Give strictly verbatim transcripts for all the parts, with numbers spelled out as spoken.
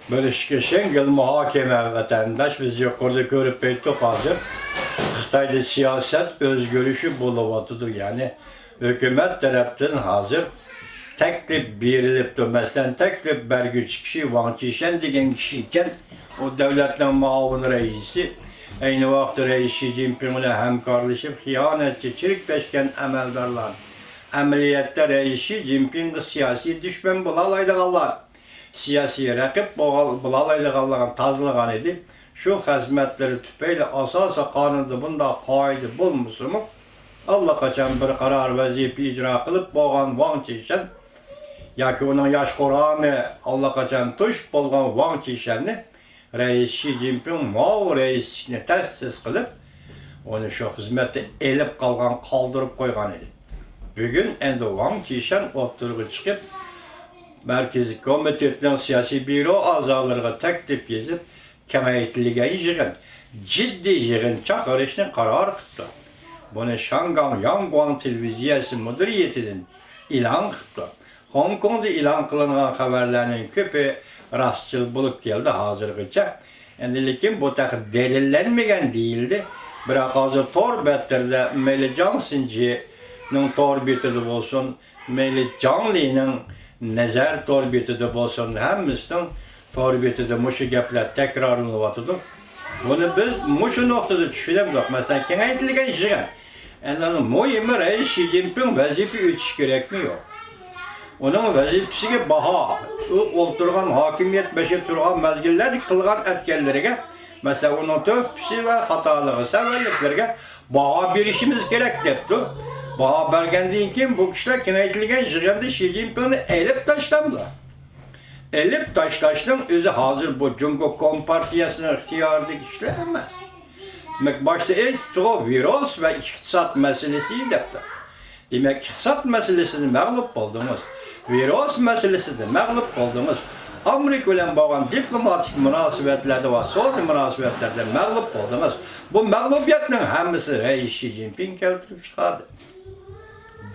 بىر ئىككى شېڭگېل مۇھاكىمە ۋەتەنداش، بىز يۇقىرىدا كۆرۈپ ئۆتتۇق ھازىر. خىتايدا سىياسەت ئۆزگىرىشى بولۇۋاتىدۇ، يەنى ھۆكۈمەت تەرەپتىن ھازىر تەكلىپ بېرىلىپتۇ. مەسىلەن، تەكلىپ بەرگۈچى كىشى ۋاڭ چىشەن دېگەن كىشى ئىكەن. ئۇ دۆلەتنىڭ مۇئاۋىن رەئىسى. ئەينى ۋاقىتتا رەئىس شى جىنپىڭ بىلەن ھەمكارلىشىپ، خىيانەتچى، چىرىكلەشكەن ئەمەلدارلار، ئەمەلىيەتتە رەئىس شى جىنپىڭغا سىياسىي دۈشمەن بولالايدىغانلار، سىياسىي رەقىب بولغان، بولالايدىغانلىقىنى تازىلىغان ئىدى. شۇ خىزمەتلىرى تۈپەيلى ئاساسىي قانۇندا بۇنداق قائىدە بولمىسىمۇ، ئاللىقاچان بىر قارار ۋەزىپە ئىجرا قىلىپ بولغان ۋاڭ چىشەن ياكى ئۇنىڭ ياش قۇرامى ئاللىقاچان توشۇپ بولغان ۋاڭ چىشەننى رەئىس شى جىنپىڭ ماۋۇ رەئىسلىكنى تەسىس قىلىپ، ئۇنى شۇ خىزمەتتە ئېلىپ قالغان، قالدۇرۇپ قويغان ئىدى. بۈگۈن ئەمدى ۋاڭ چىشەن ئوتتۇرىغا چىقىپ، مەركىزىي كومىتېتنىڭ سىياسىي بيۇرو ئەزالىرىغا تەكلىپ يېزىپ، كېڭەيتىلگەن يىغىن، جىددىي يىغىن چاقىرىشنى قارار قىپتۇ. بۇنى شاڭگاڭ ياڭگۇاڭ تېلېۋىزىيەسى مۇدىرىيىتىدىن ئېلان قىپتۇ. خوڭكوڭدا ئېلان قىلىنغان خەۋەرلەرنىڭ كۆپى راستچىل بولۇپ كەلدى ھازىرغىچە. ئەمدى لېكىن بۇ تېخى دەلىللەنمىگەن دېيىلدى. بىراق ھازىر تور بەتلىرىدە مەيلى جاڭ سىنجىنىڭ تور بېتىدە بولسۇن، مەيلى جاڭ لىنىڭ نەزەر تور بېتىدە بولسۇن، ھەممىسىنىڭ تور بېتىدە مۇشۇ گەپلەر تەكرارلىنىۋاتىدۇ. بۇنى بىز مۇشۇ نۇقتىدا چۈشىنەمدۇق. مەسىلەن، كېڭەيتىلگەن يىغىن. ئەنە مۇھىمى رەئىس شى جىنپىڭ ۋەزىپە ئۆتۈش كېرەكمۇ يوق؟ ئۇنىڭ ۋەزىپىسىگە باھا، ئۇ ئولتۇرغان ھاكىمىيەت بېشىدا تۇرغان مەزگىللەردە قىلغان ئەتكەنلىرىگە، مەسىلەن، ئۇنىڭ تۆھپىسى ۋە خاتالىقى، سەۋەنلىكلىرىگە باھا بېرىشىمىز كېرەك دەپتۇ. باھا بەرگەندىن كېيىن بۇ كىشىلەر كېڭەيتىلگەن يىغىندا شى جىنپىڭنى ئېلىپ تاشلامدۇ؟ ئېلىپ تاشلاشنىڭ ئۆزى ھازىر بۇ جۇڭگو كومپارتىيەسىنىڭ ئىختىيارىدىكى ئىشلار ئەمەس. دېمەك، باشتا ئېيتىپتىغۇ، ۋىرۇس ۋە ئىقتىساد مەسىلىسى دەپتۇ. دېمەك، ئىقتىساد مەسىلىسىدە مەغلۇپ بولدىڭىز. ۋىرۇس مەسىلىسىدە مەغلۇپ بولدىڭىز. ئامېرىكا بىلەن بولغان دىپلوماتىك مۇناسىۋەتلەردە ۋە سودا مۇناسىۋەتلەردە مەغلۇپ بولدىڭىز. بۇ مەغلۇبىيەتنىڭ ھەممىسىنى رەئىس شى جىنپىڭ كەلتۈرۈپ چىقاردى،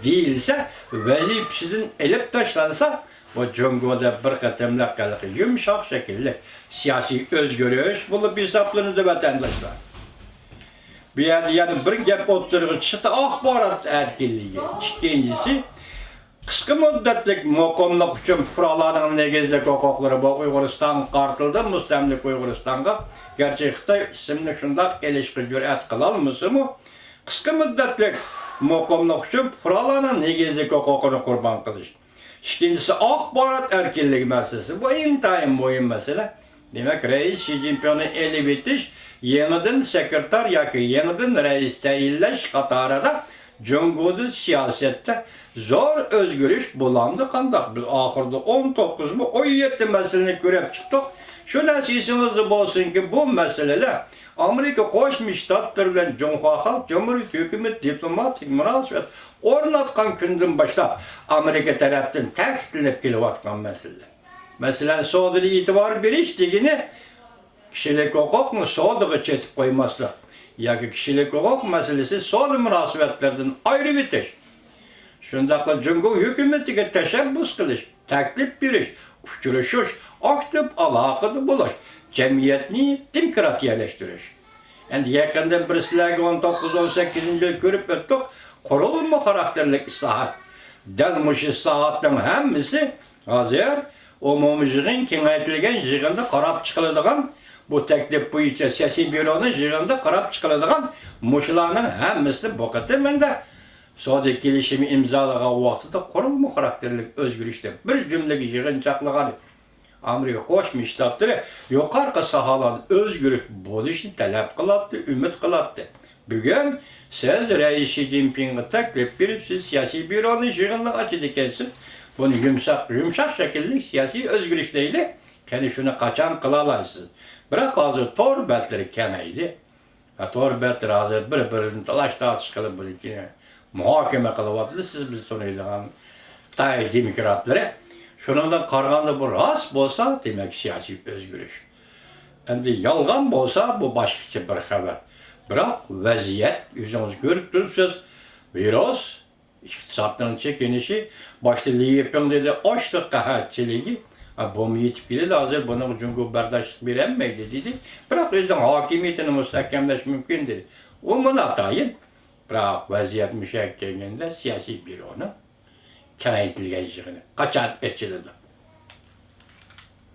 دېيىلسە، ۋەزىپىسىدىن ئېلىپ تاشلانسا، بۇ جۇڭگودا بىر قېتىملىق ھېلىقى يۇمشاق شەكىللىك سىياسىي ئۆزگىرىش بولۇپ ھېسابلىنىدۇ، ۋەتەنداشلار. بۇ يەردە يەنە بىر گەپ ئوتتۇرىغا چىقتى، ئاخبارات ئەركىنلىكى. ئىككىنچىسى، قىسقا مۇددەتلىك مۇقىملىق ئۈچۈن پۇقرالارنىڭ نېگىزلىك ھوقۇقلىرى، بۇ ئۇيغۇرىستانغا قارىتىلدى، مۇستەملىكە ئۇيغۇرىستانغا. گەرچە خىتاي ئىسمىنى شۇنداق ئېلىشقا جۈرئەت قىلالمىسىمۇ، قىسقا مۇددەتلىك مۇقىملىق ئۈچۈن پۇقرالارنىڭ نېگىزلىك ھوقۇقىنى قۇربان قىلىش. ئىككىنچىسى، ئاخبارات ئەركىنلىكى مەسىلىسى. بۇ ئىنتايىن مۇھىم مەسىلە. دېمەك، رەئىس شى جىنپىڭنى ئېلىۋېتىش، يېڭىدىن سېكرېتار ياكى يېڭىدىن رەئىس تەيىنلەش قاتارىدا جۇڭگودا سىياسەتتە زور ئۆزگىرىش بولامدۇ قانداق؟ بىز ئاخىرىدا ئون توققۇزمۇ، ئون يەتتە مەسىلىنى كۆرۈپ چىقتۇق. شۇ نەرسە ئېسىڭىزدە بولسۇنكى، بۇ مەسىلىلەر ئامېرىكا قوشما شتاتلىرى بىلەن جۇڭخۇا خەلق جۇمھۇرىيىتى ھۆكۈمىتى دىپلوماتىك مۇناسىۋەت ئورناتقان كۈندىن باشلاپ ئامېرىكا تەرەپتىن تەكىتلىنىپ كېلىۋاتقان مەسىلىلەر. مەسىلەن، سودىدا ئېتىبار بېرىش دېگىنى كىشىلىك ھوقۇقنى سودىغا چېتىپ قويماسلىق ياكى كىشىلىك ھوقۇق مەسىلىسى سودا مۇناسىۋەتلىرىدىن ئايرىۋېتىش. شۇنداقلا جۇڭگو ھۆكۈمىتىگە تەشەببۇس قىلىش، تەكلىپ بېرىش، ئۇچرىشىش، ئاكتىپ ئالاقىدە بولۇش، جەمئىيەتنى دېموكراتىيەلەشتۈرۈش. ئەمدى يېقىندىن بىر سىلەرگە ئون توققۇز، ئون سەككىزىنچى يىل كۆرۈپ ئۆتتۇق، قۇرۇلما خاراكتېرلىك ئىسلاھات. دەل مۇشۇ ئىسلاھاتنىڭ ھەممىسى ھازىر ئومۇميىغىن، كېڭەيتىلگەن يىغىندا قاراپ چىقىلىدىغان، بۇ تەكلىپ بويىچە سىياسىي بيۇرونىڭ يىغىنىدا قاراپ چىقىلىدىغان مۇشۇلارنىڭ ھەممىسىنى بۇ قېتىم ئەمدى سودا كېلىشىمى ئىمزالىغان ۋاقتىدا قۇرۇلما خاراكتېرلىك ئۆزگىرىشتە بىر جۈملىگە يىغىنچاقلىغان ئامېرىكا قوشما شتاتلىرى يۇقىرىقى ساھەلەردە ئۆزگىرىش بولۇشىنى تەلەپ قىلاتتى، ئۈمىد قىلاتتى. بۈگۈن سىز رەئىس شى جىنپىڭغا تەكلىپ بېرىپ، سىز سىياسىي بيۇرونى يىغىننى ئاچىدىكەنسىز. بۇنى يۇمشاق، يۇمشاق شەكىللىك سىياسىي ئۆزگىرىش دەيلى. قېنى شۇنى قاچان قىلالايسىز؟ بىراق ھازىر تور بەتلىرى كېڭەيدى. ھە، تور بەتلىرى ھازىر بىر-بىرىدىن تالاش-تارتىش قىلىپ، بۇنى مۇھاكىمە قىلىۋاتىدۇ. سىز بىز تونۇيدىغان خىتاي دېموكراتلىرى. شۇنىڭدىن قارىغاندا، بۇ راست بولسا، دېمەك، سىياسىي ئۆزگىرىش. ئەمدى يالغان بولسا، بۇ باشقىچە بىر خەۋەر. بىراق ۋەزىيەت ئۆزىڭىز كۆرۈپ تۇرۇپسىز. ۋىرۇس، ئىقتىسادنىڭ چېكىنىشى، باشتا لى يىپىڭ دېدى، ئاچلىق قەھەتچىلىكى، ھە، بومبا يېتىپ كېلىدۇ، ھازىر بۇنىڭغا جۇڭگو بەرداشلىق بېرەلمەيدۇ، دېدى. بىراق ئۆزىنىڭ ھاكىمىيىتىنى مۇستەھكەملەش مۇمكىن، دېدى. ئۇ مۇناتايىن. بىراق ۋەزىيەت مۇشۇ يەرگە كەلگەندە سىياسىي بيۇرونىڭ كېڭەيتىلگەن يىغىنى قاچان ئېچىلىدۇ؟